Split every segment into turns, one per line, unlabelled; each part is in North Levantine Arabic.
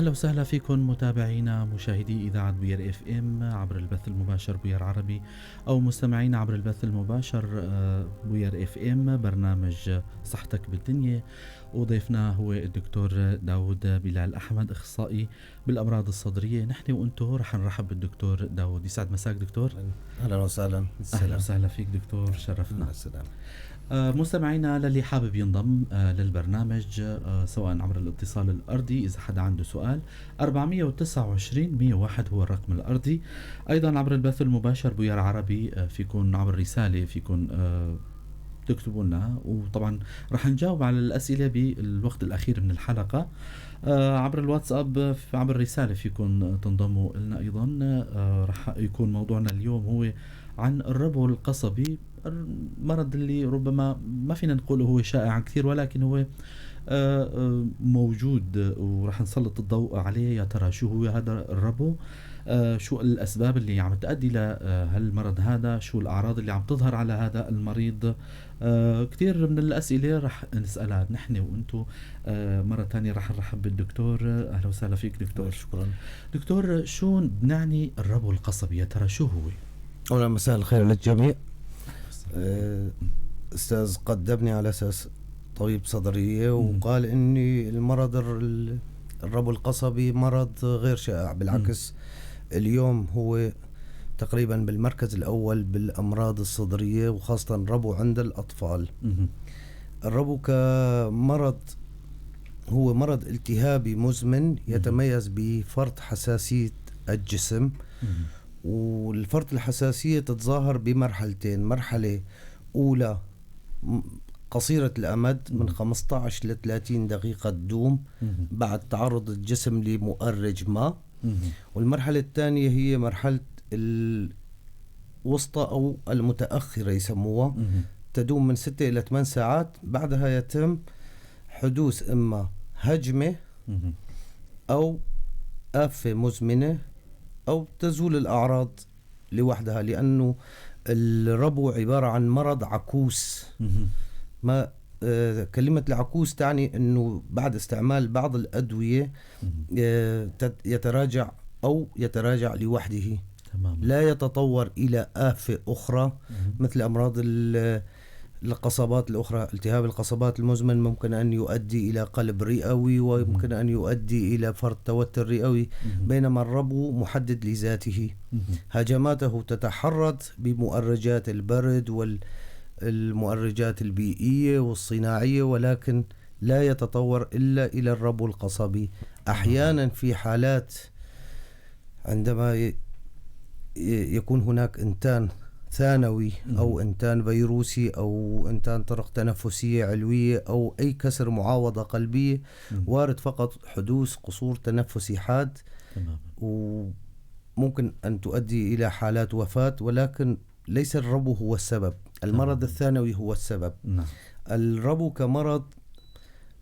اهلا وسهلا فيكم متابعينا مشاهدي اذاعة بوير FM عبر البث المباشر بوير عربي، او مستمعينا عبر البث المباشر بوير FM، برنامج صحتك بالدنيا، وضيفنا هو الدكتور داود بلال احمد، اخصائي بالامراض الصدريه. نحن وانتم رح نرحب بالدكتور داود. يسعد مساك دكتور.
اهلا وسهلا.
اهلا وسهلا فيك دكتور، شرفتنا.
السلام.
مستمعينا، للي حابب ينضم للبرنامج سواء عبر الاتصال الأرضي، إذا حدا عنده سؤال، 429 101 هو الرقم الأرضي. أيضا عبر البث المباشر بوير عربي، فيكون عبر رسالة، فيكون تكتبوا لنا، وطبعا رح نجاوب على الأسئلة بالوقت الأخير من الحلقة. عبر الواتساب، عبر الرسالة فيكم تنضموا لنا أيضا. رح يكون موضوعنا اليوم هو عن الربو القصبي، المرض اللي ربما ما فينا نقول هو شائع كثير، ولكن هو موجود ورح نسلط الضوء عليه. يا ترى شو هو هذا الربو؟ شو الأسباب اللي عم تؤدي لهالمرض هذا؟ شو الأعراض اللي عم تظهر على هذا المريض؟ كثير من الأسئلة رح نسألها نحن وأنتم. مرة ثانية رح نرحب بالدكتور. أهلا وسهلا فيك دكتور.
شكرا.
دكتور، شو بنعني الربو القصبي؟ يا ترى شو هو؟
أولا مساء الخير للجميع. أستاذ قدمني على أساس طبيب صدرية وقال إني المرض الربو القصبي مرض غير شائع، بالعكس اليوم هو تقريبا بالمركز الأول بالأمراض الصدرية، وخاصة الربو عند الأطفال. الربو كمرض هو مرض التهابي مزمن يتميز بفرط حساسية الجسم، والفرط الحساسية تتظاهر بمرحلتين: مرحلة أولى قصيرة الأمد من 15 ل 30 دقيقة تدوم بعد تعرض الجسم لمؤرج ما، والمرحلة الثانية هي مرحلة الوسطى أو المتأخرة يسموها، تدوم من 6 إلى 8 ساعات، بعدها يتم حدوث إما هجمة أو آفة مزمنة أو تزول الأعراض لوحدها، لأنه الربو عبارة عن مرض عكوس. ما كلمة العكوس تعني أنه بعد استعمال بعض الأدوية يتراجع أو يتراجع لوحده.
تمام.
لا يتطور إلى آفة أخرى مثل أمراض القصبات الأخرى. التهاب القصبات المزمن ممكن أن يؤدي إلى قلب رئوي، ويمكن أن يؤدي إلى فرط توتر رئوي، بينما الربو محدد لذاته. هجماته تتحرض بمؤرجات البرد والمؤرجات البيئية والصناعية، ولكن لا يتطور إلا إلى الربو القصبي. أحيانا في حالات عندما يكون هناك إنتان ثانوي أو إنتان فيروسي أو إنتان طرق تنفسية علوية أو أي كسر معاوضة قلبية، وارد فقط حدوث قصور تنفسي حاد. وممكن أن تؤدي إلى حالات وفاة، ولكن ليس الربو هو السبب، المرض الثانوي هو السبب. الربو كمرض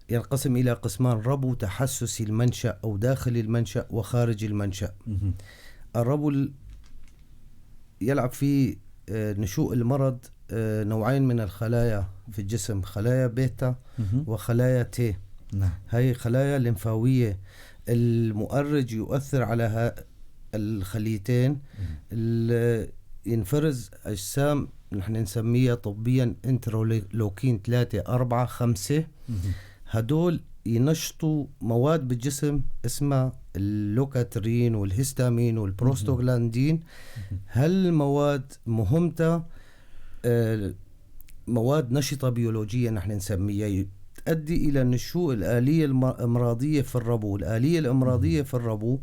ينقسم إلى قسمان: ربو تحسسي المنشأ أو داخل المنشأ، وخارج المنشأ. الربو يلعب في نشوء المرض نوعين من الخلايا في الجسم: خلايا بيتا وخلايا تي. هاي خلايا لمفاوية. المؤرج يؤثر على الخليتين. ينفرز أجسام نحن نسميها طبيا انترولوكين 3 4 5. هدول ينشطوا مواد بالجسم اسمها اللوكاترين والهستامين والبروستوغلاندين. هالمواد مهمتها مواد نشطة بيولوجية نحن نسميها، تؤدي إلى نشوء الآلية الأمراضية في الربو. الآلية الأمراضية في الربو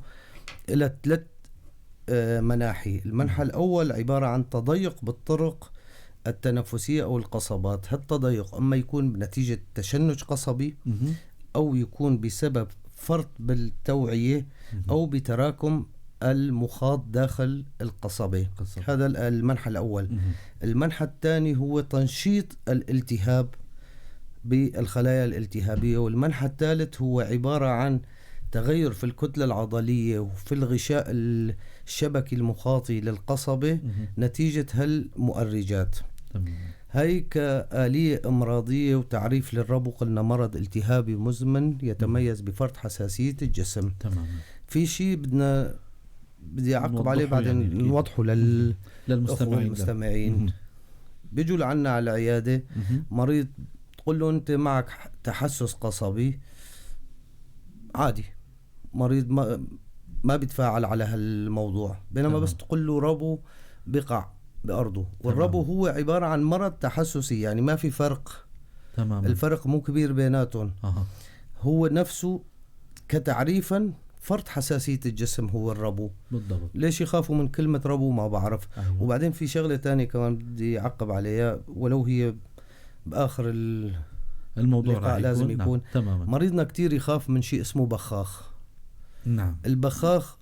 إلى 3 مناحي. المنحى الأول عبارة عن تضيق بالطرق التنفسية أو القصبات. هالتضيق أما يكون بنتيجة تشنج قصبي، أو يكون بسبب فرط بالتوعية، أو بتراكم المخاط داخل القصبة. هذا المنحى الأول. المنحى الثاني هو تنشيط الالتهاب بالخلايا الالتهابية. والمنحى الثالث هو عبارة عن تغير في الكتلة العضلية وفي الغشاء الشبكي المخاطي للقصبة نتيجة هالمؤرجات. هي كآلية إمراضية وتعريف للربو، قلنا مرض التهابي مزمن يتميز بفرط حساسية الجسم.
تماما.
في شيء بدي أعقب عليه بعدين،
يعني
نوضحه للمستمعين. بيجوا لعنا على العيادة مريض تقول له أنت معك تحسس قصبي عادي، مريض ما بيتفاعل على هالموضوع، بينما بس تقول له ربو بقع بأرضه. والربو هو عبارة عن مرض تحسسي، يعني ما في فرق.
تماما.
الفرق مو كبير بيناتهم. هو نفسه كتعريفا فرط حساسية الجسم هو الربو.
بالضبط.
ليش يخافوا من كلمة ربو ما بعرف.
أيوة.
وبعدين في شغلة تانية كمان بدي أعقب عليها، ولو هي بآخر
الموضوع راح
لازم يكون.
نعم. تماما.
مريضنا كتير يخاف من شيء اسمه بخاخ.
نعم.
البخاخ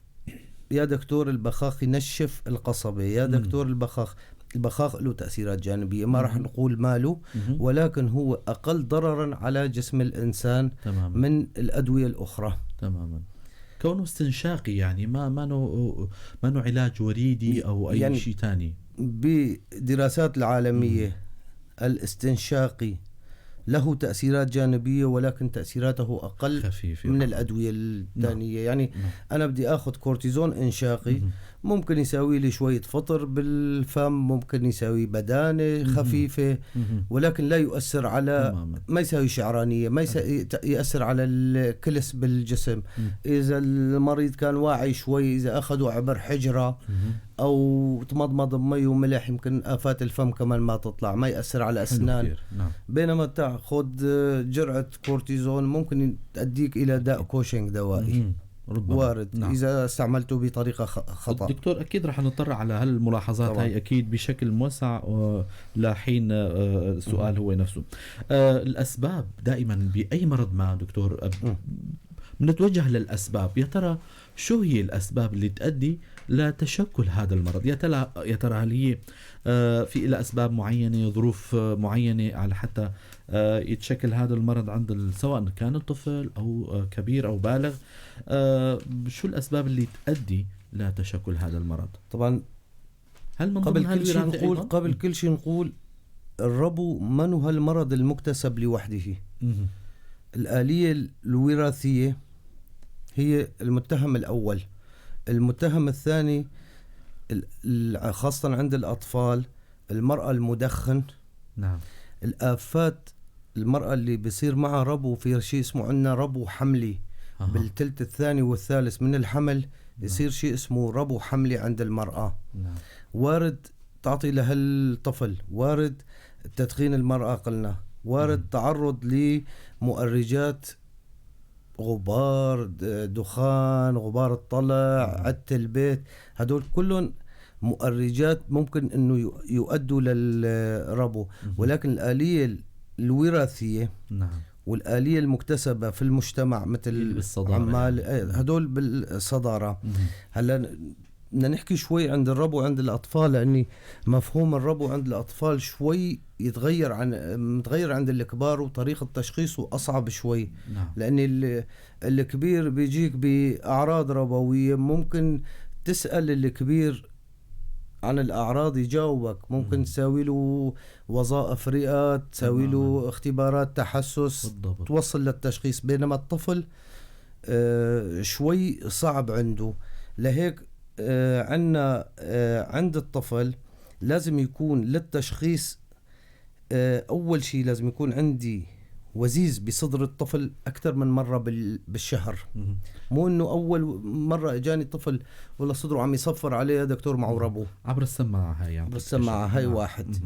يا دكتور، البخاخ ينشف القصبة يا دكتور. البخاخ له تأثيرات جانبية، ما راح نقول ماله، ولكن هو أقل ضررا على جسم الإنسان.
تماما.
من الأدوية الأخرى.
تماما. كونه استنشاقي، يعني ما نو علاج وريدي أو أي
يعني
شيء تاني.
بدراسات العالمية الاستنشاقي له تأثيرات جانبية، ولكن تأثيراته أقل
خفيفة
من الأدوية الثانية.
نعم.
يعني
نعم.
أنا بدي أخذ كورتيزون إنشاقي، ممكن يساوي لي شوية فطر بالفم، ممكن يساوي بدانة خفيفة، ولكن لا يؤثر على
تماما.
ما يساوي شعرانية، ما يأثر على الكلس بالجسم. إذا المريض كان واعي شوي، إذا أخذوا عبر حجرة أو تمضمض بمي وملح، يمكن آفات الفم كمان ما تطلع، ما يأثر على أسنان.
نعم.
بينما تأخذ جرعة كورتيزون ممكن تؤديك إلى داء كوشنج دوائي.
ربما.
وارد.
نعم.
إذا استعملته بطريقة خطأ.
دكتور أكيد رح نضطر على هالملاحظات
طبعا.
هاي أكيد بشكل موسع لحين السؤال هو نفسه. الأسباب دائما بأي مرض ما دكتور بنتوجه للأسباب، يا ترى شو هي الأسباب اللي تؤدي لتشكل هذا المرض؟ يا ترى هل هي في إلى أسباب معينة، ظروف معينة على حتى يتشكل هذا المرض عند سواء كان الطفل أو كبير أو بالغ؟ شو الأسباب اللي تؤدي لتشكل هذا المرض؟
طبعا
هل من
قبل
ضمن
كل شيء
هالوراثة
نقول
أيضا؟
قبل كل شيء نقول الربو من هو المرض المكتسب لوحده. الآلية الوراثية هي المتهم الأول. المتهم الثاني خاصة عند الأطفال، المرأة المدخن.
نعم.
الآفات، المرأة اللي بيصير معها ربو، في شيء اسمه عندنا ربو حملي. بالثلث الثاني والثالث من الحمل. يصير شيء اسمه ربو حملي عند المرأة.
نعم.
وارد تعطي لهالطفل، وارد تدخين المرأة قلنا، وارد تعرض لمؤرجات، غبار، دخان، غبار الطلع، عدة البيت، هدول كلهم مؤرجات ممكن انه يؤدوا للربو. ولكن الآلية الوراثية.
نعم.
والآلية المكتسبة في المجتمع مثل
بالصدارة
عمال
يعني.
هدول بالصدارة. هلا بدنا نحكي شوي عند الربو عند الأطفال، لأني مفهوم الربو عند الأطفال شوي يتغير عن متغير عند الكبار، وطريقة تشخيصه أصعب شوي.
نعم.
لأن الكبير بيجيك بأعراض ربوية، ممكن تسأل الكبير عن الأعراض يجاوبك، ممكن تساوي له وظائف رئة، تساوي له اختبارات تحسس.
بالضبط.
توصل للتشخيص. بينما الطفل شوي صعب عنده. لهيك عندنا عند الطفل لازم يكون للتشخيص، أول شيء لازم يكون عندي وزيز بصدر الطفل أكثر من مرة بالشهر. مو إنه أول مرة إجاني الطفل ولا صدره عم يصفر عليه يا دكتور معه ربو.
عبر السماعة هاي يعني.
عبر السماعة هاي. واحد.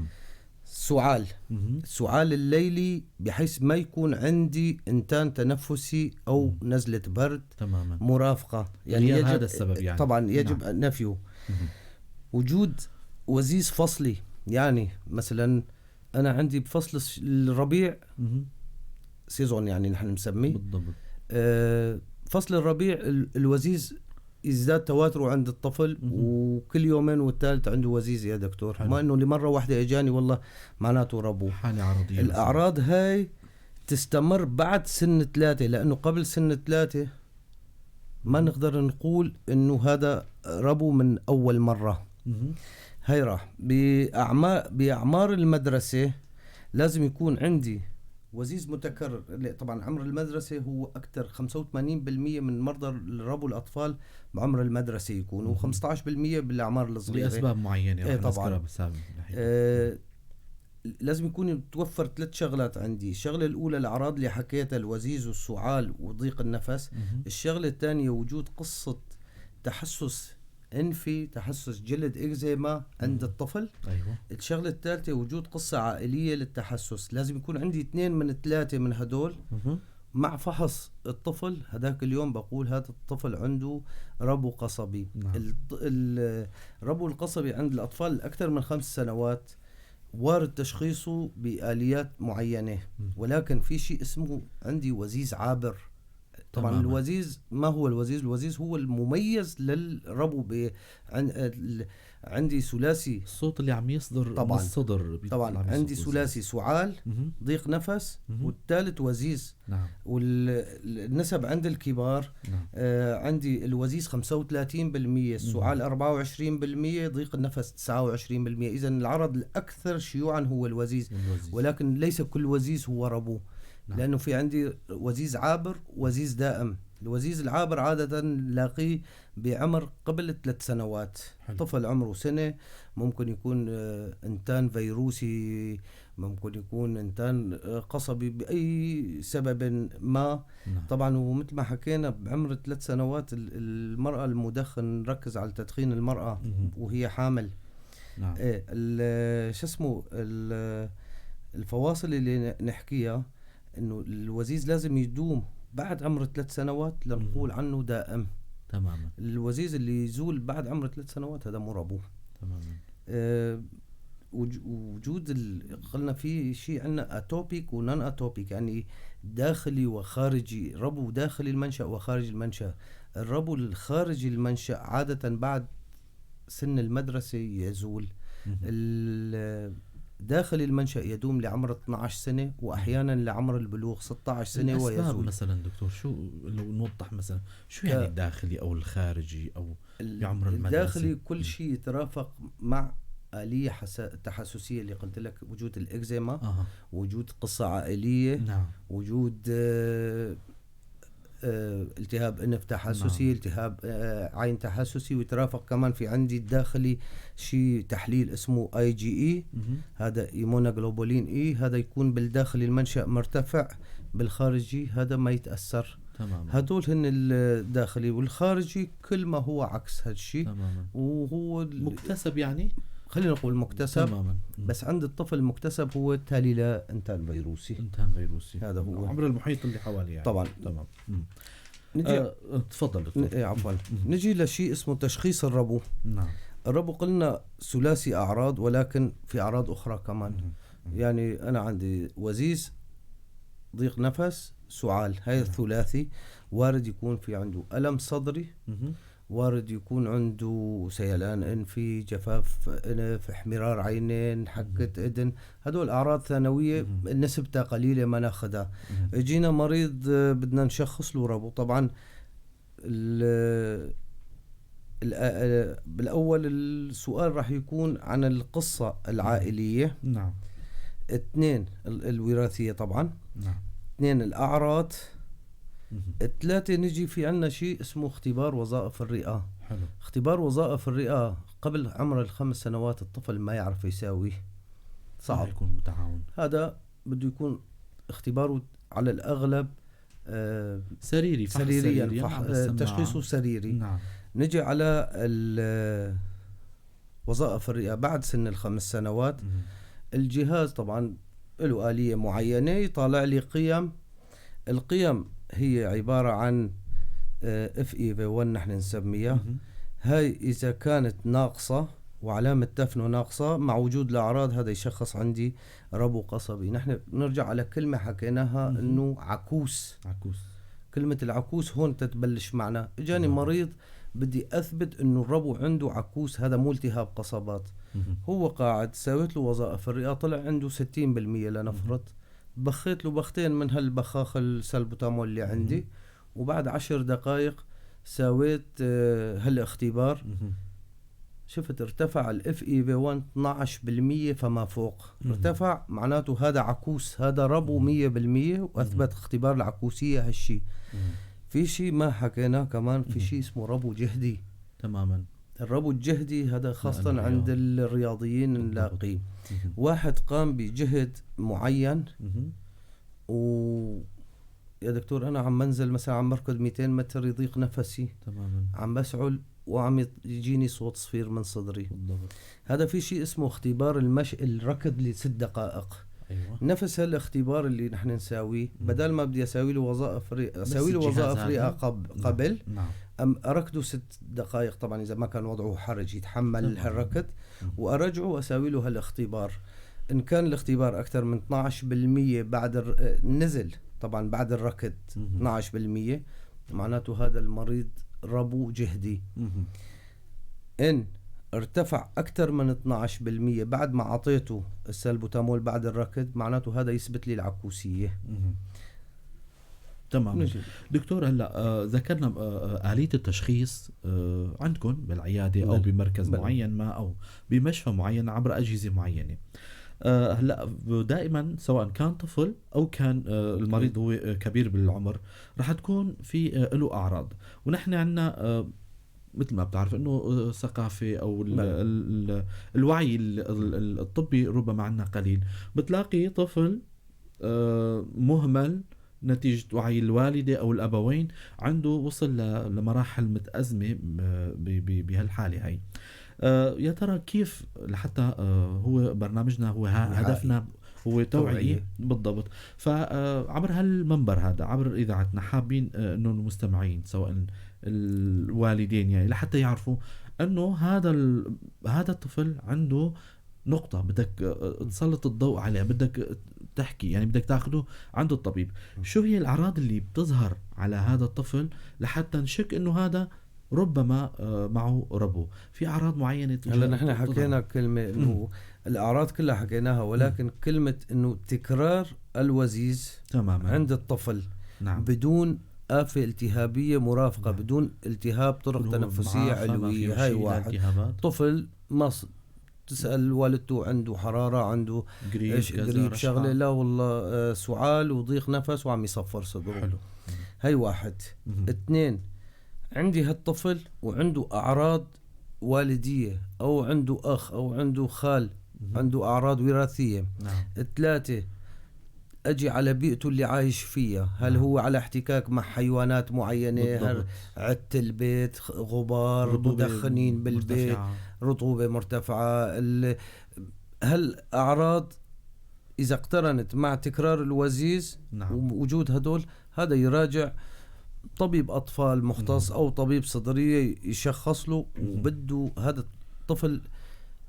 سعال. السعال الليلي بحيث ما يكون عندي انتان تنفسي أو نزلة برد.
تماما.
مرافقة. يعني يجب
هذا السبب يعني.
طبعا يجب
نعم.
نفيه. وجود وزيز فصلي، يعني مثلا أنا عندي بفصل الربيع season يعني نحن نسميه.
بالضبط.
فصل الربيع الوزيز يزداد تواتره عند الطفل، وكل يومين والثالث عنده وزيز يا دكتور.
حلو.
ما انه لمره واحده اجاني والله معناته ربو.
حاله عرضيه.
الاعراض هاي تستمر بعد سن 3، لانه قبل سن 3 ما نقدر نقول انه هذا ربو من اول مره. هاي راح باعمار المدرسه لازم يكون عندي وزيز متكرر. طبعا عمر المدرسة هو أكثر، 85% من مرضى الربو الأطفال بعمر المدرسة يكونوا، 15% بالأعمار الصغيرة
لأسباب معينة.
إيه طبعا. لازم يكون متوفر 3 شغلات عندي. الشغلة الأولى الأعراض اللي حكيتها، الوزيز والسعال وضيق النفس. الشغلة الثانية وجود قصة تحسس أنفي، تحسس جلد، إكزيما عند الطفل.
أيوة.
الشغلة الثالثة وجود قصة عائلية للتحسس. لازم يكون عندي 2 من 3 من هدول مع فحص الطفل. هذاك اليوم بقول هذا الطفل عنده ربو قصبي.
نعم.
الربو القصبي عند الأطفال الأكثر من 5 سنوات وارد تشخيصه بآليات معينة، ولكن في شيء اسمه عندي وزيز عابر. طبعا
تماما.
الوزيز، ما هو الوزيز؟ الوزيز هو المميز للربو. عندي ثلاثي
الصوت اللي عم يصدر
طبعا
من الصدر،
طبعا عندي ثلاثي سعال، ضيق نفس، والثالث وزيز.
نعم.
والنسب عند الكبار.
نعم.
عندي الوزيز 35%، السعال 24%، ضيق النفس 29%. إذن العرض الأكثر شيوعا هو الوزيز. ولكن ليس كل وزيز هو ربو.
نعم.
لأنه في عندي وزيز عابر وزيز دائم. الوزيز العابر عادة نلاقيه بعمر قبل 3 سنوات.
حلو.
طفل عمره سنة ممكن يكون انتان فيروسي، ممكن يكون انتان قصبي بأي سبب ما.
نعم.
طبعا ومثل ما حكينا بعمر 3 سنوات المرأة المدخن، نركز على تدخين المرأة وهي حامل.
نعم.
إيه، شو اسمه، الفواصل اللي نحكيها إنه الوزيز لازم يدوم بعد عمر 3 سنوات لنقول عنه دائم.
تماما.
الوزيز اللي يزول بعد عمر 3 سنوات هذا مو ربو.
تماما.
وجود قلنا في شيء عندنا atopic و non atopic، يعني داخلي وخارجي، ربو داخلي المنشأ وخارج المنشأ. الربو الخارجي المنشأ عادة بعد سن المدرسة يزول. داخل المنشأ يدوم لعمر 12 سنة، وأحيانا لعمر البلوغ 16 سنة
الأسباب
ويزول.
مثلا دكتور، شو لو نوضح مثلا شو يعني الداخلي أو الخارجي أو بعمر المدرسة؟
الداخلي كل شيء يترافق مع آلية تحسسية اللي قلت لك، وجود الإكزيما، وجود قصة عائلية،
نعم.
وجود التهاب أنف تحسسي،
نعم.
التهاب عين تحسسي، ويترافق كمان في عندي الداخلي شيء تحليل اسمه اي جي اي، هذا immunoglobulin E، هذا يكون بالداخلي المنشأ مرتفع، بالخارجي هذا ما يتأثر. هدول هن الداخلي، والخارجي كل ما هو عكس هالشيء. وهو
مكتسب، يعني
خلينا نقول مكتسب.
مم.
بس عند الطفل المكتسب هو التالي لإنتان فيروسي.
إنتان فيروسي.
هذا هو.
عمر المحيط اللي حواليه يعني.
طبعا.
تمام.
نجي
تفضل دكتور.
عفوا. نجي لشيء اسمه تشخيص الربو.
نعم.
الربو قلنا ثلاثي أعراض، ولكن في أعراض أخرى كمان. يعني أنا عندي وزيز، ضيق نفس، سعال، هاي الثلاثي. وارد يكون في عنده ألم صدري، وارد يكون عنده سيلان أنفي، جفاف أنف، احمرار عينين، حكة إذن، هدول أعراض ثانوية نسبتها قليلة ما ناخدها. اجينا مريض بدنا نشخص له ربو، طبعا بالأول السؤال راح يكون عن القصة العائلية. 2 الوراثية طبعا. 2 الأعراض. 3 نجي في عنا شيء اسمه اختبار وظائف الرئة. اختبار وظائف الرئة قبل عمر 5 سنوات الطفل ما يعرف يساويه، صعب.
ما يكون متعاون.
هذا بده يكون اختباره على الأغلب
سريري، فحص
سريرياً،
سريري، نعم، بس
تشخيصه سريري. نجي على وظائف الرئة بعد سن 5 سنوات. الجهاز طبعا له آلية معينة يطالع لي قيم. القيم هي عبارة عن اف اي في 1 نحن نسميها. هاي إذا كانت ناقصة وعلامة تفنو ناقصة مع وجود الأعراض، هذا يشخص عندي ربو قصبي. نحن بنرجع على كلمة حكيناها إنه عكوس.
عكوس.
كلمة العكوس هون تتبلش معنا. إجاني مريض بدي أثبت إنه الربو عنده عكوس، هذا مو التهاب قصبات. هو قاعد سويت له وظائف الرئة طلع عنده 60% لنفرض، بخيت له بختين من هالبخاخ السلبوتامول اللي عندي، وبعد 10 دقائق سويت هالاختبار. شفت ارتفع ال FEV1 12% فما فوق، ارتفع معناته هذا عكوس، هذا ربو 100%، واثبت اختبار العكوسيه هالشيء. في شيء ما حكيناه كمان، في شيء اسمه ربو جهدي.
تماما.
الربو الجهدي هذا خاصة عند الرياضيين نلاقيه. واحد قام بجهد معين و يا دكتور أنا عم منزل مثلا عم بركض 200 متر يضيق نفسي.
تماما.
عم بسعل وعم يجيني صوت صفير من صدري.
بالضبط.
هذا في شيء اسمه اختبار المشي الركض ل6 دقائق. نفس هالاختبار اللي نحن نساويه، بدل ما بدي اساوي له وظائف رئه، اساوي له وظائف رئه قبل. ام اركضه 6 دقائق، طبعا اذا ما كان وضعه حرج يتحمل هالركض، وارجعه واساوي له هالاختبار. ان كان الاختبار اكثر من 12% بعد نزل طبعا بعد الركض 12%، معناته هذا المريض ربو جهدي. ان ارتفع أكثر من 12% بعد ما أعطيته السلبوتامول بعد الركض، معناته هذا يثبت لي العكوسية.
تمام دكتور، هلا ذكرنا آلية التشخيص عندكم بالعيادة أو بمركز معين ما أو بمشفى معين عبر أجهزة معينة. هلا دائما سواء كان طفل او كان المريض هو كبير بالعمر رح تكون في له اعراض، ونحن عندنا مثل ما بتعرف انه ثقافة او ال ال الوعي الطبي ربما عندنا قليل. بتلاقي طفل مهمل نتيجة وعي الوالدة أو الأبوين عنده وصل لمراحل متأزمة بهالحالة هاي. يا ترى كيف لحتى هو برنامجنا هو هدفنا هو توعية. بالضبط. فعبر هالمنبر هذا، عبر إذاعتنا، حابين أنه المستمعين سواء الوالدين يعني لحتى يعرفوا أنه هذا الطفل عنده نقطة بدك تسلط الضوء عليها، بدك تحكي، يعني بدك تاخده عند الطبيب. شو هي الأعراض اللي بتظهر على هذا الطفل لحتى نشك أنه هذا ربما معه ربو؟ في أعراض معينة؟
هلا نحن حكينا كلمة إنه الأعراض كلها حكيناها، ولكن كلمة إنه تكرار الوزيز عند الطفل بدون آفة التهابية مرافقة، بدون التهاب طرق تنفسية علوية، هاي واحد. طفل ما تسأل والدته عنده حرارة، عنده
قريب،
قريب شغلة، لا والله سعال وضيق نفس وعم يصفر صدره. هاي واحد. اثنين، عندي هالطفل وعنده أعراض والدية أو عنده أخ أو عنده خال عنده أعراض وراثية. ثلاثة، اجي على بيئته اللي عايش فيها، هل هو على احتكاك مع حيوانات معينه؟ هل عدة البيت، غبار، مدخنين بالبيت،
مرتفعة.
رطوبة مرتفعه. هل اعراض اذا اقترنت مع تكرار الوزيز ووجود هدول، هذا يراجع طبيب اطفال مختص او طبيب صدريه يشخص له. وبده هذا الطفل،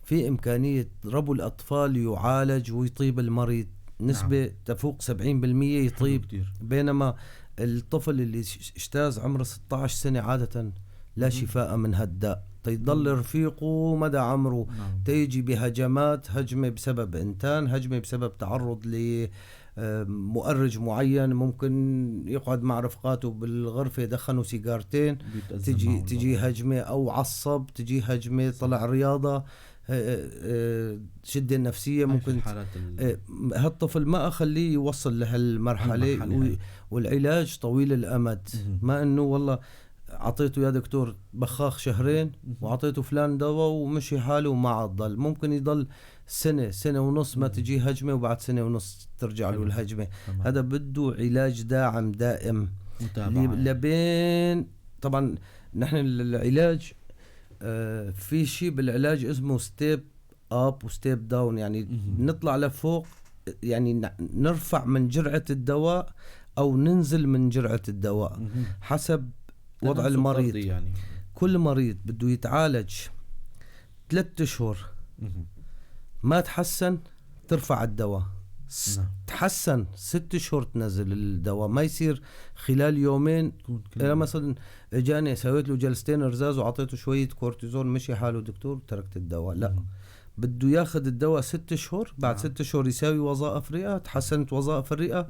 في امكانية ربو الاطفال يعالج ويطيب المريض، نسبة تفوق 70% يطيب.
كتير.
بينما الطفل اللي اجتاز عمره 16 سنة عادة لا شفاء من هالداء، تيضل رفيقه مدى عمره. تيجي بهجمات، هجمة بسبب انتان، هجمة بسبب تعرض ل مؤرج معين، ممكن يقعد مع رفقاته بالغرفة دخنوا سيجارتين،
بيتأزم
تجي
معه
تجي
الوضع.
هجمة، أو عصب تجي هجمة، طلع رياضة، شدة نفسية
هاي في
ممكن
الحالات
هالطفل ما أخليه يوصل لهالمرحلة.
هالمرحلة هاي.
والعلاج طويل الأمد. ما أنه والله عطيته يا دكتور بخاخ شهرين وعطيته فلان دواء ومشي حاله وما عاد ضل، ممكن يضل سنة، سنة ونص ما تجي هجمة، وبعد سنة ونص ترجع له الهجمة. هذا بده علاج داعم دائم.
متابعة.
لبين طبعا نحن العلاج، في شيء بالعلاج اسمه step up و step down، يعني نطلع لفوق، يعني نرفع من جرعة الدواء او ننزل من جرعة الدواء حسب وضع
تناسب
المريض.
طردي يعني.
كل مريض بده يتعالج 3 اشهر ما تحسن ترفع الدواء، تحسن 6 اشهر تنزل الدواء، ما يصير خلال يومين.
تكون كل
انا مثلا اجاني سويت له جلستين رذاذ وعطيته شوية كورتيزون مشي حاله دكتور تركت الدواء، لا، بده ياخذ الدواء 6 اشهر، بعد 6 اشهر يساوي وظائف رئه، تحسنت وظائف الرئة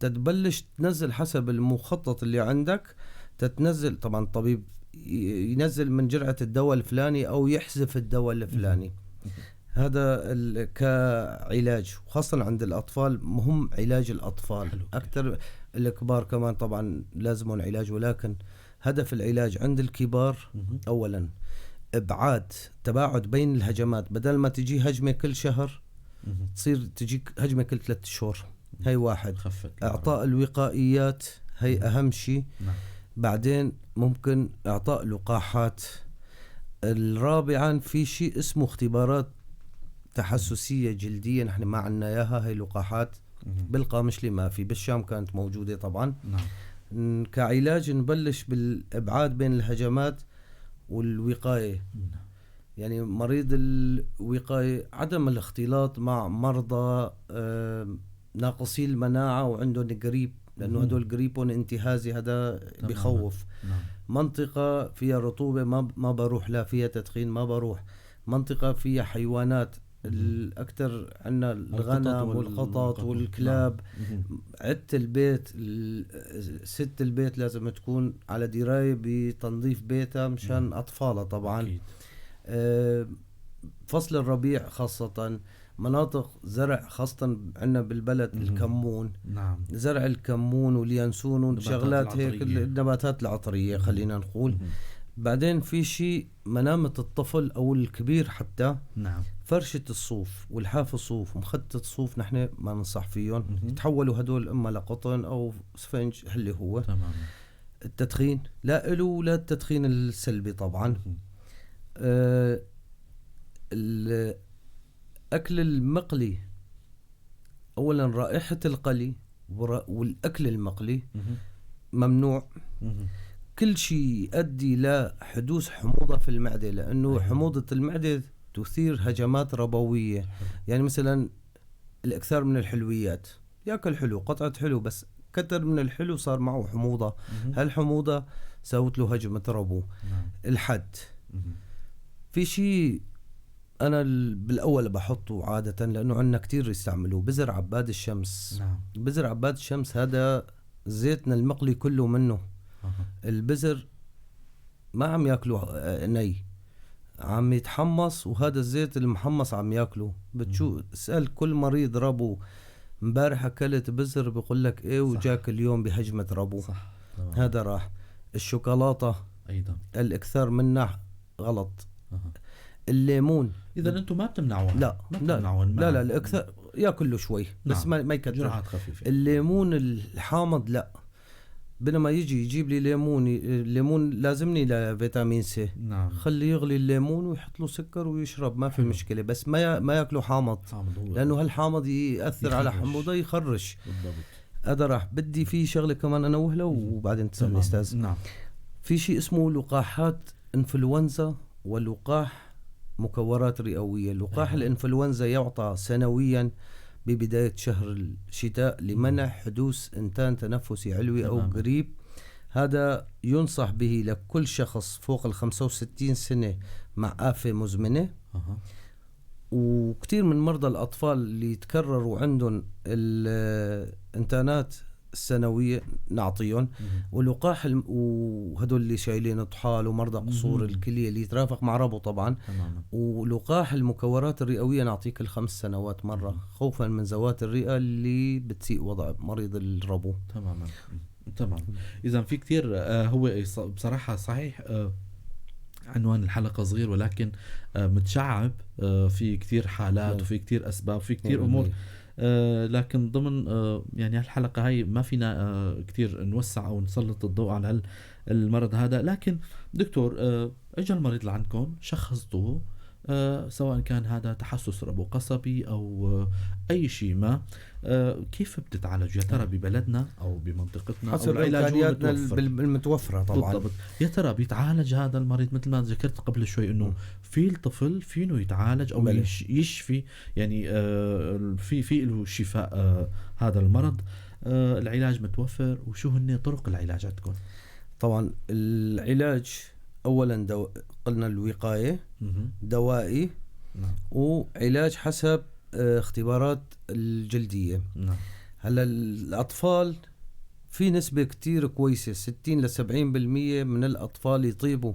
تتبلش تنزل حسب المخطط اللي عندك تتنزل. طبعا الطبيب ينزل من جرعة الدواء الفلاني أو يحذف الدواء الفلاني. هذا كعلاج، وخاصة عند الأطفال مهم علاج الأطفال أكثر. الكبار كمان طبعا لازمهم علاج، ولكن هدف العلاج عند الكبار أولا إبعاد تباعد بين الهجمات، بدل ما تجي هجمة كل شهر تصير تجيك هجمة كل 3 شهور. هي واحد. إعطاء الوقائيات هي أهم شيء. بعدين ممكن إعطاء لقاحات. الرابعا في شيء اسمه اختبارات تحسسية جلدية، نحن ما عنا إياها، هي لقاحات بالقامشلي ما في، بالشام كانت موجودة طبعا. كعلاج نبلش بالإبعاد بين الهجمات والوقاية. يعني مريض الوقاية عدم الاختلاط مع مرضى ناقصي المناعة وعندهم قريب، لأنه هدول قريبهم انتهازي، هذا بخوف. منطقة فيها رطوبة ما بروح، لا فيها تدخين ما بروح. منطقة فيها حيوانات، الأكثر عندنا الغنم والقطط والكلاب. عدة البيت، ست البيت لازم تكون على دراية بتنظيف بيتها مشان أطفالها طبعا. أكيد. فصل الربيع خاصة مناطق زرع، خاصة عندنا بالبلد الكمون. زرع الكمون واليانسون وشغلات هيك، النباتات العطرية خلينا نقول. بعدين في شيء منامة الطفل أو الكبير حتى. فرشة الصوف والحاف الصوف ومخدة الصوف نحن ما ننصح فيهم. يتحولوا هدول إما لقطن أو سفنج اللي هو. التدخين لا إله لا التدخين السلبي طبعا. الأكل المقلي أولا رائحة القلي والأكل المقلي ممنوع. كل شيء يؤدي لحدوث حموضة في المعدة، لأنه حموضة المعدة تثير هجمات ربوية. يعني مثلا الإكثار من الحلويات، يأكل حلو قطعة حلو بس كتر من الحلو صار معه حموضة. هالحموضة سوت له هجمة ربو. الحد في شيء أنا بالأول بحطه عادة لأنه عنا كتير يستعملوه، بزر عباد الشمس. بزر عباد الشمس هذا زيتنا المقلي كله منه. البزر ما عم ياكلوه ني، عم يتحمص، وهذا الزيت المحمص عم ياكله. بتشو اسأل كل مريض ربو امبارح اكلت بزر بقول لك ايه، وجاك اليوم بهجمة ربو. صح. هذا راح. الشوكولاتة
ايضا
الاكثار منها غلط. الليمون
اذا انتم ما بتمنعوها؟
لا ما بتمنعوها. لا لا الاكثر ياكل شوي بس. ما يكثر،
جرعات خفيفة.
الليمون الحامض لا، بينما يجي يجيب لي ليمون، الليمون لازمني لفيتامين سي. خليه يغلي الليمون ويحط له سكر ويشرب، ما في مشكلة، بس ما ياكله حامض، لأنه هالحامض يأثر على حموضة، يخرش.
بالضبط.
هذا راح. بدي في شغلة كمان أنوه له وبعدين تسألني أستاذ. في شيء اسمه لقاحات إنفلونزا ولقاح مكورات رئوية. لقاح الإنفلونزا يعطى سنويا ببداية شهر الشتاء لمنع حدوث إنتان تنفسي علوي أو قريب. هذا ينصح به لكل شخص فوق 65 سنة مع آفة مزمنة. وكثير من مرضى الأطفال اللي يتكرروا عندهم الإنتانات السنوية نعطيهم. ولقاح وهدول اللي شايلين طحال ومرضى قصور الكلية اللي يترافق مع ربو طبعا. ولقاح المكورات الرئوية نعطيك 5 سنوات مرة، خوفا من زوات الرئة اللي بتسيء وضع مريض الربو.
تماما. تمام. إذا في كتير هو بصراحة صحيح عنوان الحلقة صغير ولكن متشعب، في كتير حالات وفي كتير أسباب وفي كتير أمور، لكن ضمن يعني هالحلقة هاي ما فينا كتير نوسع أو نسلط الضوء على المرض هذا. لكن دكتور، اجى المريض لعندكم، شخصتوه، سواء كان هذا تحسس ربو قصبي أو أي شيء ما، كيف بتتعالج يا ترى ببلدنا أو بمنطقتنا
حسب
أو العلاج
إمكانياتنا المتوفرة طبعا؟
بالضبط. يا ترى بيتعالج هذا المريض مثل ما ذكرت قبل شوي إنه في الطفل فينه يتعالج أو يشفي، يعني في له شفاء هذا المرض، العلاج متوفر، وشو هن طرق العلاج عندكم؟
طبعا العلاج أولا قلنا الوقاية، دوائي، وعلاج حسب اختبارات الجلدية. هلا الأطفال في نسبة كتير كويسة 60 ل 70% من الأطفال يطيبوا.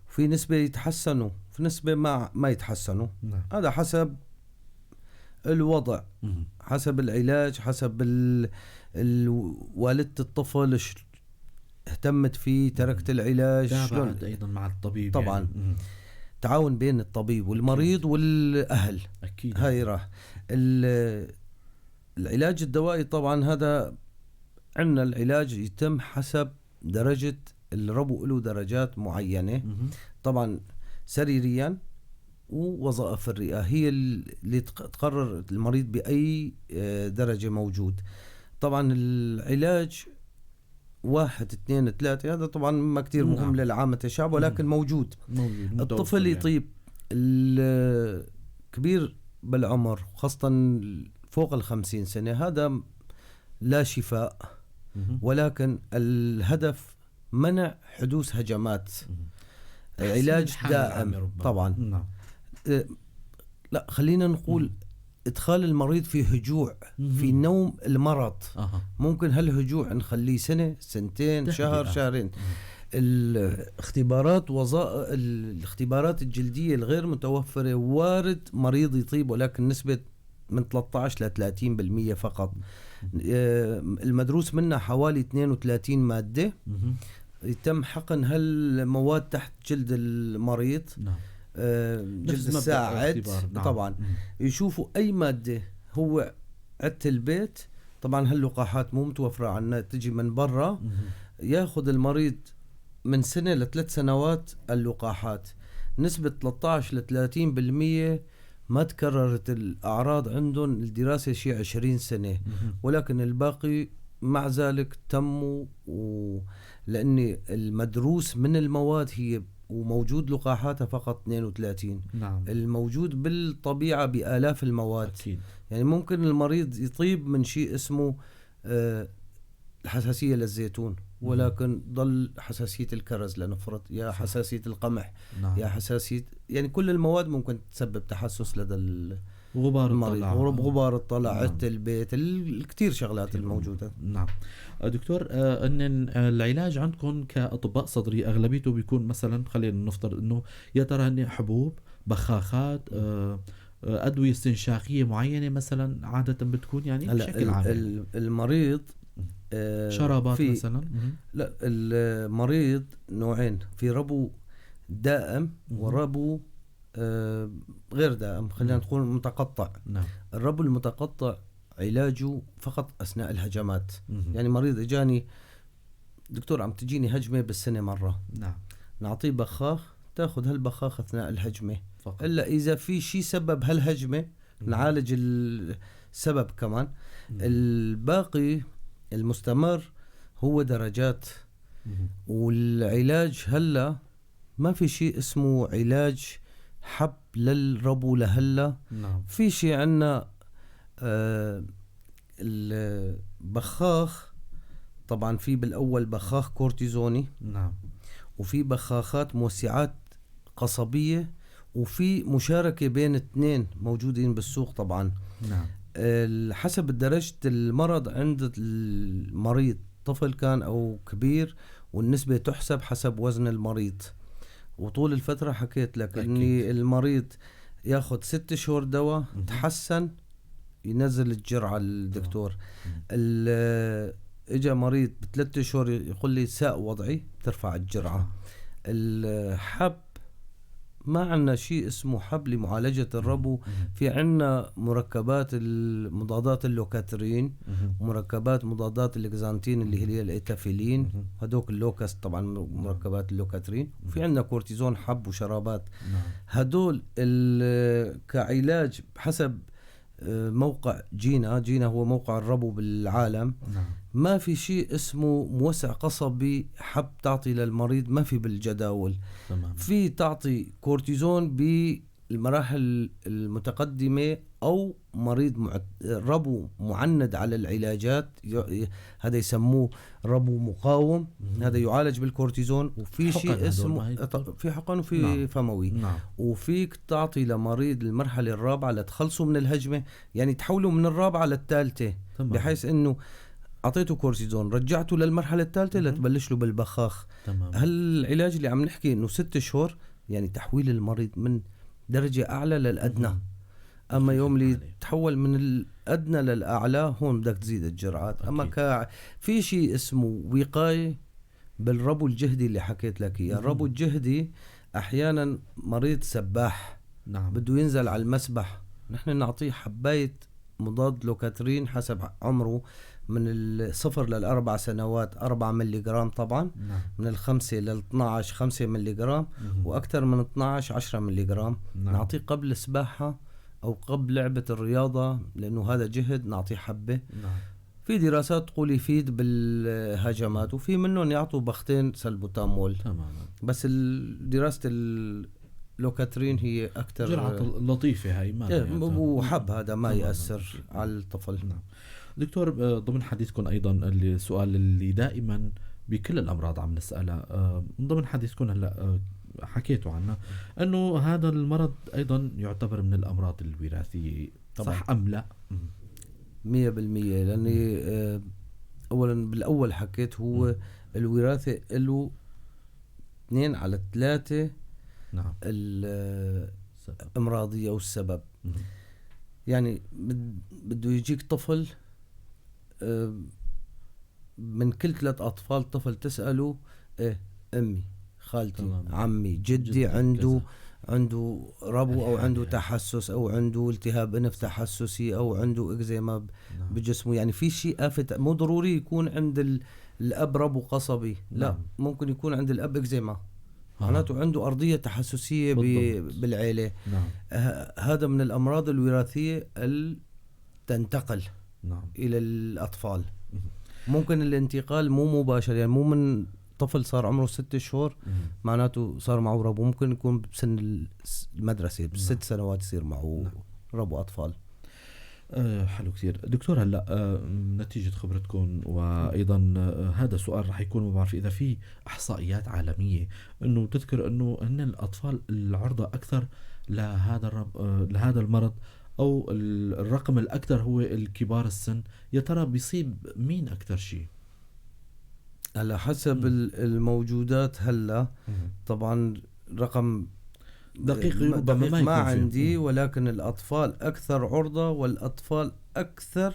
في نسبة يتحسنوا، في نسبة ما يتحسنوا.
نعم.
هذا حسب الوضع، حسب العلاج، حسب والدة الطفل اهتمت فيه، تركت العلاج،
تابعت أيضا مع الطبيب
طبعا
يعني.
تعاون بين الطبيب والمريض والأهل.
أكيد.
هاي راح العلاج الدوائي طبعا هذا عندنا العلاج يتم حسب درجة الربو، له درجات معينة. طبعا سريريا ووظائف الرئة هي اللي تقرر المريض بأي درجة موجود. طبعا العلاج 1 2 3 هذا طبعا ما كتير مهم للعامة الشعب، ولكن موجود.
موجود.
الطفل
يعني.
يطيب، الكبير بالعمر خاصة فوق 50 سنة هذا لا شفاء، ولكن الهدف منع حدوث هجمات. علاج دائم طبعا. لا خلينا نقول ادخال المريض في هجوع، في نوم المرض. ممكن هالهجوع نخليه سنة، سنتين، شهر، شهرين. الاختبارات الاختبارات الجلدية الغير متوفرة وارد مريض يطيب، ولكن نسبة من 13 ل 30% فقط. المدروس منها حوالي 32 مادة. يتم حقن هالمواد تحت جلد المريض. جلد الساعد. طبعا. يشوفوا أي مادة هو عدت البيت. طبعا هاللقاحات مو متوفرة عنا، تجي من برا. ياخذ المريض من سنة ل3 سنوات اللقاحات. نسبة 13 ل 30% ما تكررت الأعراض عندهم، الدراسة شيء 20 سنة. ولكن الباقي مع ذلك تموا، لأن المدروس من المواد هي وموجود لقاحاتها فقط 32. الموجود بالطبيعة بآلاف المواد. يعني ممكن المريض يطيب من شيء اسمه الحساسية للزيتون، ولكن ضل حساسية الكرز لنفرض، يا حساسية القمح، يا حساسية، يعني كل المواد ممكن تسبب تحسس لدى
غبار
المريض.
الطلع.
غبار الطلع، عدة البيت، الكثير شغلات الموجودة.
دكتور، أن العلاج عندكم كأطباء صدري أغلبيته بيكون مثلا، خلينا نفترض أنه يا ترى هن حبوب، بخاخات، أدوية استنشاقية معينة مثلا عادة بتكون يعني
هلا
بشكل عام.
المريض،
شرابات
في
مثلا.
لا، المريض نوعين، في ربو دائم وربو غير دائم، خلينا نقول متقطع. الربو المتقطع علاجه فقط أثناء الهجمات. يعني مريض إجاني دكتور عم تجيني هجمة بالسنة مرة. نعطيه بخاخ، تأخذ هالبخاخ أثناء الهجمة
فقط.
إلا إذا في شيء سبب هالهجمة نعالج السبب كمان. الباقي المستمر هو درجات. والعلاج هلا ما في شيء اسمه علاج حب للربو لهلا. في شيء عنا البخاخ، طبعا في بالأول بخاخ كورتيزوني. وفي بخاخات موسعات قصبية، وفي مشاركة بين اثنين موجودين بالسوق طبعا. حسب درجة المرض عند المريض، طفل كان أو كبير، والنسبة تحسب حسب وزن المريض وطول الفترة. حكيت لك إني المريض ياخد 6 شهور دواء، تحسن ينزل الجرعة الدكتور. إجا مريض ب3 شهور يقول لي ساء وضعي، ترفع الجرعة. الحب ما عندنا شيء اسمه حب لمعالجة الربو. في عندنا مركبات المضادات اللوكاترين، مركبات مضادات الإكزانتين اللي هي الإيتافيلين، هدوك اللوكس طبعا مركبات اللوكاترين. وفي عندنا كورتيزون حب وشرابات. هدول كعلاج حسب موقع جينا، جينا هو موقع الربو بالعالم. ما في شيء اسمه موسع قصبي حب تعطي للمريض، ما في بالجداول. في تعطي كورتيزون بالمراحل المتقدمة أو مريض ربو معند على العلاجات، هذا يسموه ربو مقاوم. هذا يعالج بالكورتيزون. وفي
حقن
شيء
هدول
اسمه
ما هي
في حقن وفي فموي. وفيك تعطي لمريض المرحلة الرابعة لتخلصوا من الهجمة، يعني تحولوا من الرابعة للثالثة، بحيث إنه اعطيته كورتيزون، رجعته للمرحلة الثالثة لتبلش له بالبخاخ.
تمام.
هالعلاج اللي عم نحكي انه 6 شهور يعني تحويل المريض من درجه اعلى للادنى. اما يوم اللي تحول من الادنى للاعلى هون بدك تزيد الجرعات.
أكيد.
اما في شيء اسمه وقاية بالربو الجهدي اللي حكيت لك اياه. الربو الجهدي احيانا مريض سباح،
نعم،
بده ينزل على المسبح، نحن نعطيه حبايه مضاد لوكاترين حسب عمره من 0 لل4 سنوات 4 ملي جرام طبعا،
نعم.
من 5 لل12 5 ملي جرام، واكثر من 12 10 ملي جرام.
نعم.
نعطيه قبل السباحة او قبل لعبه الرياضة لانه هذا جهد، نعطيه حبه.
نعم.
في دراسات تقول يفيد بالهجمات، وفي منهم يعطوا بختين سلبوتامول.
تماما.
بس دراسة اللوكاترين هي اكثر
جرعة لطيفة هاي، ما
إيه، وحب هذا ما ياثر على الطفل.
نعم. دكتور، ضمن حديثكم ايضا السؤال اللي دائما بكل الامراض عم نساله، من ضمن حديثكم هلا حكيتوا عنه انه هذا المرض ايضا يعتبر من الامراض الوراثية،
طبعا.
صح ام لا؟
100%. لاني اولا بالاول حكيت هو الوراثة له 2 على 3،
نعم،
الامراضيه والسبب. يعني بده يجيك طفل، من كل 3 أطفال طفل تسأله إيه أمي، خالتي،
تمام.
عمي، جدي عنده عنده ربو أو عنده تحسس أو عنده التهاب أنف تحسسي أو عنده إكزيما بجسمه. يعني في شيء آفة، مو ضروري يكون عند الأب ربو قصبي، لا،
نعم.
ممكن يكون عند الأب إكزيما، معناته عنده أرضية تحسسية بالعيلة.
نعم.
هذا من الأمراض الوراثية اللي تنتقل،
نعم،
إلى الأطفال. ممكن الانتقال مو مباشر، يعني مو من طفل صار عمره 6 شهور معناته صار معه ربو، ممكن يكون بسن المدرسة ب6
نعم.
سنوات يصير معه
نعم.
ربو أطفال.
حلو كثير دكتور. هلا نتيجة خبرتكم، وأيضا هذا سؤال رح يكون ما بعرف إذا في إحصائيات عالمية إنه تذكر إنه هن الأطفال العرضة أكثر لهذا لهذا المرض، أو الرقم الأكثر هو الكبار السن، يا ترى بيصيب مين أكثر شيء؟
هلا حسب الموجودات هلا طبعا رقم
دقيق ربما
ما عندي، ولكن الأطفال أكثر عرضة والأطفال أكثر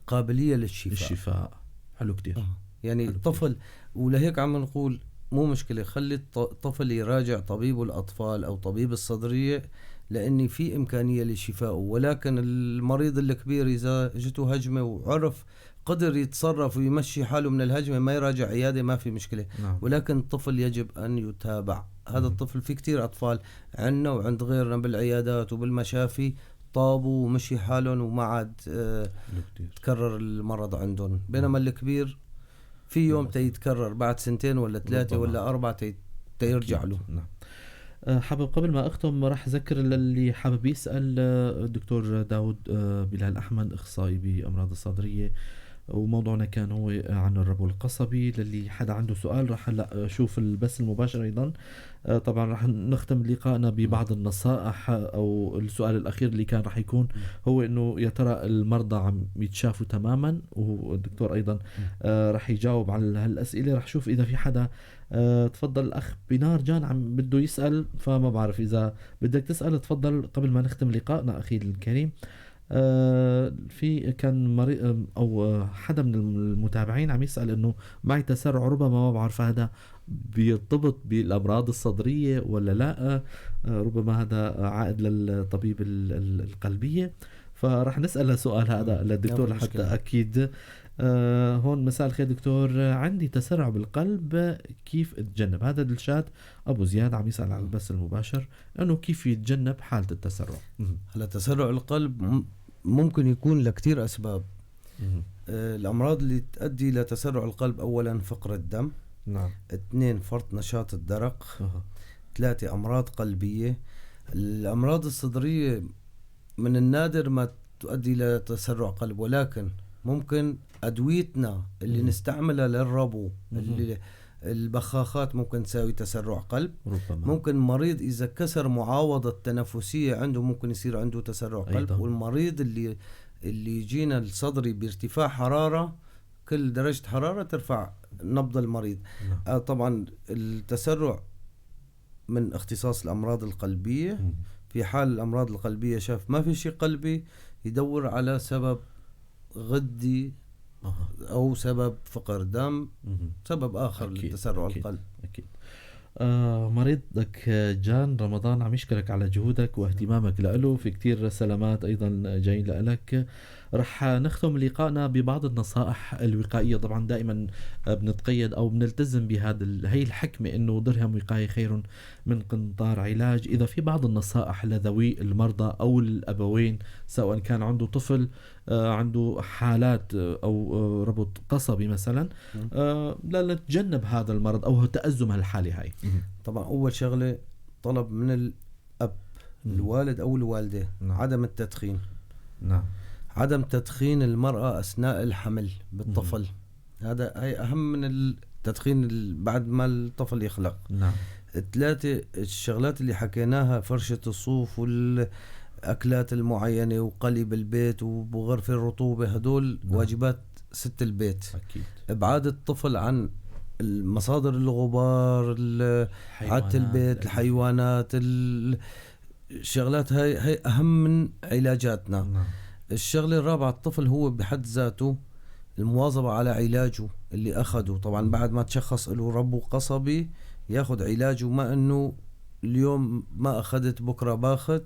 قابلية للشفاء.
الشفاء حلو كتير.
يعني الطفل، ولهيك عم نقول مو مشكلة خلي الطفل يراجع طبيب الأطفال أو طبيب الصدرية، لأني في إمكانية لشفائه. ولكن المريض الكبير إذا جته هجمة وعرف قدر يتصرف ويمشي حاله من الهجمة ما يراجع عيادة، ما في مشكلة.
نعم.
ولكن الطفل يجب أن يتابع. هذا الطفل في كتير أطفال عندنا وعند غيرنا بالعيادات وبالمشافي طابوا ومشي حالهم وما عاد تكرر المرض عندهم، بينما الكبير في يوم تيتكرر بعد 2 ولا 3 ولا 4 تيرجع له.
نعم. حابب قبل ما أختم راح أذكر للي حابب يسأل الدكتور داود بلال أحمد، أخصائي بأمراض الصدرية، وموضوعنا كان هو عن الربو القصبي. للي حدا عنده سؤال راح هلا أشوف البث المباشر أيضا. طبعا راح نختم لقائنا ببعض النصائح، أو السؤال الأخير اللي كان راح يكون هو إنه يا ترى المرضى عم يتشافوا تماما، والدكتور أيضا راح يجاوب على هالأسئلة. راح شوف إذا في حدا. تفضل الأخ بنار جان عم بده يسأل، فما بعرف إذا بدك تسأل تفضل قبل ما نختم لقائنا أخي الكريم. في كان مريض أو حدا من المتابعين عم يسأل إنه معي تسرع، ربما ما بعرف هذا بيرتبط بالأمراض الصدرية ولا لا، ربما هذا عائد للطبيب القلبية، فراح نسأل السؤال هذا للدكتور حتى أكيد. هون مساء الخير دكتور، عندي تسرع بالقلب كيف اتجنب؟ هذا دلشاد أبو زياد عم يسأل على البث المباشر أنه كيف يتجنب حالة التسرع.
هلا تسرع القلب ممكن يكون لكتير أسباب. الأمراض اللي تؤدي لتسرع القلب أولا فقر الدم،
نعم.
2 فرط نشاط الدرق، 3 أمراض قلبية. الأمراض الصدرية من النادر ما تؤدي لتسرع قلب، ولكن ممكن أدويتنا اللي نستعملها للربو، اللي البخاخات ممكن تساوي تسرع قلب.
ربما.
ممكن مريض إذا كسر معاوضة التنفسية عنده ممكن يصير عنده تسرع قلب.
أيضا.
والمريض اللي يجينا الصدري بارتفاع حرارة كل درجة حرارة ترفع نبض المريض. طبعا التسرع من اختصاص الأمراض القلبية. في حال الأمراض القلبية شاف ما في شيء قلبي يدور على سبب غدي أو سبب فقر دم، سبب آخر للتسرع القلب.
أكيد. مريضك جان رمضان عم يشكرك على جهودك واهتمامك له، في كتير سلامات أيضا جايين لك. رح نختم لقائنا ببعض النصائح الوقائية. طبعا دائما بنتقيد أو بنلتزم بهذا هي الحكمة إنه درهم وقاية خير من قنطار علاج. إذا في بعض النصائح لذوي المرضى أو الأبوين، سواء كان عنده طفل عنده حالات أو ربط قصبي مثلا، لا نتجنب هذا المرض أو تأزم هالحالة هاي.
طبعا أول شغلة طلب من الأب الوالد أو الوالدة عدم التدخين.
نعم.
عدم تدخين المرأة أثناء الحمل بالطفل. هذا هي أهم من التدخين بعد ما الطفل يخلق.
نعم.
3 الشغلات اللي حكيناها، فرشة الصوف والأكلات المعينة وقلي بالبيت وغرفة الرطوبة، هدول واجبات ست البيت.
أكيد.
إبعاد الطفل عن المصادر الغبار، عادة البيت، الحيوانات، الشغلات هاي أهم من علاجاتنا.
نعم.
الشغلة الرابعة، الطفل هو بحد ذاته المواظبة على علاجه اللي أخده. طبعا بعد ما تشخص له ربو قصبي ياخد علاجه، ما أنه اليوم ما أخذت بكرة باخد.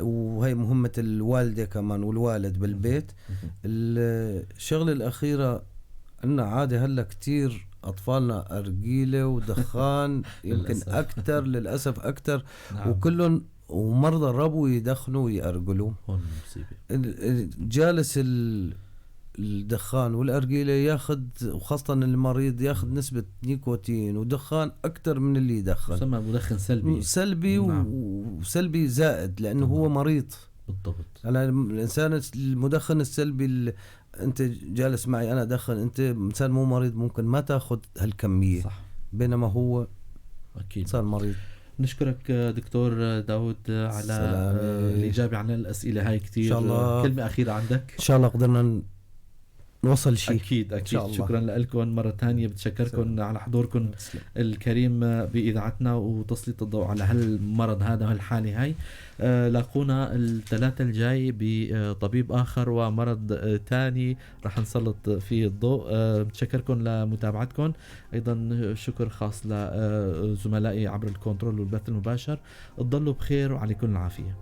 وهي مهمة الوالدة كمان والوالد بالبيت. الشغلة الأخيرة، عندنا عادة هلا كتير أطفالنا أرجيلة ودخان يمكن أكتر للأسف أكتر.
نعم.
وكلهم ومرضى الربو يدخنوا ويأرجلوا.
هون مصيبة.
جالس الدخان والأرجيلة ياخد، وخاصة المريض ياخد نسبة نيكوتين ودخان أكتر من اللي يدخن.
يسمى مدخن سلبي.
سلبي.
نعم.
وسلبي زائد لأنه هو مريض.
بالضبط.
أنا الإنسان المدخن السلبي أنت جالس معي أنا أدخن، أنت إنسان مو مريض ممكن ما تاخد هالكمية.
صح.
بينما هو
أكيد
صار مريض.
نشكرك دكتور داود على الإجابة عن الأسئلة هاي كتير.
إن شاء الله.
كلمة أخيرة عندك؟
إن شاء الله قدرنا نوصل شيء.
أكيد أكيد.
إن شاء الله.
شكرا لكم مرة تانية، بتشكركم على حضوركم الكريم بإذاعتنا وتسليط الضوء على هالمرض هذا وهالحالة هاي. لاقونا الثلاثة الجاي بطبيب آخر ومرض تاني رح نسلط فيه الضوء. بتشكركم لمتابعتكم. أيضا شكر خاص لزملائي عبر الكنترول والبث المباشر. تضلوا بخير وعليكم العافية.